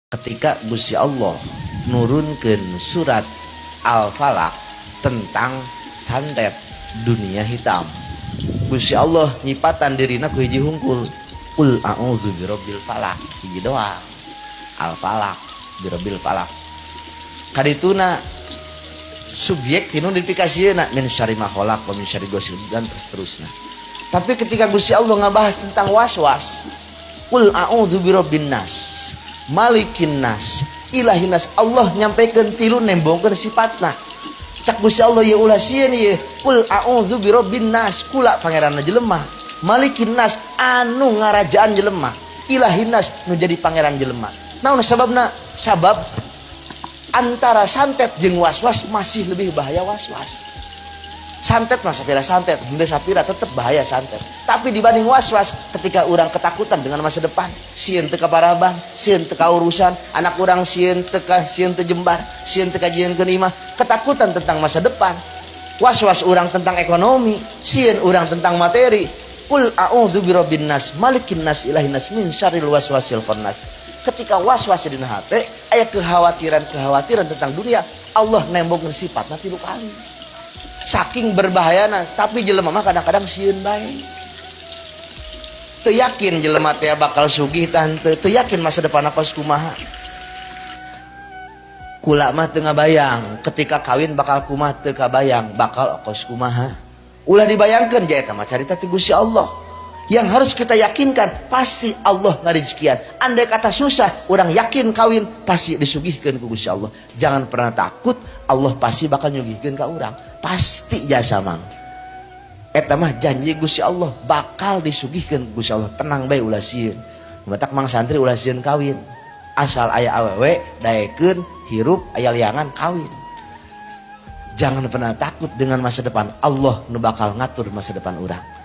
Ketika Gusti Allah nurunkan surat Al-Falaq tentang santet, dunia hitam, Gusti Allah nyipatan dirina ku hiji hungkul, "Qul a'udzu birabbil falaq." Hiji doang, Al-Falaq, birabbil falaq. Kadituna subjek tinu dipikasieuna, min syarri ma khalaq wa min syarri ghasiqin, dan terus terusna. Tapi ketika Gusti Allah ngabahas tentang was-was, "Qul a'udzu birabbin nas, malikin nas, ilahin nas," Allah nyampaikan tilu, nembongkeun sifatna. Cak Gusti Allah, "Ye, ulah sieun ye. Qul a'udzu birabbin nas, kula pangeranna jelema, malikin nas, anu ngarajaan jelema, ilahin nas, nu jadi pangeran jelema." Naon sababna? Sabab antara santet jeung was-was masih lebih bahaya was-was. Santet mah sapira santet, henteu sapira, tetep bahaya santet. Tapi dibanding was-was, ketika orang ketakutan dengan masa depan, sieun teu kaparaban, sieun teu kaurusan, anak urang sieun teu ka, sieun teu jembar, sieun teu kajieunkeun imah, ketakutan tentang masa depan. Was-was orang tentang ekonomi, sieun orang tentang materi. Qul a'udzu birabbin nas, malikin nas, ilahin nas, min syarril waswasil khannas. Ketika was-was dina hate, aya kekhawatiran-kekhawatiran tentang dunia, Allah nembongkeun sifatna tilu kali. Saking berbahayana, tapi jelema mah kadang-kadang sieun bae. Teu yakin jelema teh bakal sugih tah henteu, teu yakin masa depan kos kumaha. Kula mah teu ngabayang ketika kawin bakal kumaha, teu kabayang bakal kos kumaha. Ulah dibayangkeun, ja eta mah carita ti Gusti Allah. Yang harus kita yakinkan, pasti Allah ngarizkian. Andai kata susah, orang yakin kawin pasti disugihkeun ku Gusti Allah. Jangan pernah takut, Allah pasti bakal nyugihkeun ka urang. Pasti jasa mang. Eta mah janji Gusti Allah, bakal disugihkeun ku Gusti Allah. Tenang bae, ulah sieun. Matak mang santri ulah sieun kawin. Asal aya awewe, daekeun, hirup, aya liangan, kawin. Jangan pernah takut dengan masa depan. Allah nu bakal ngatur masa depan urang.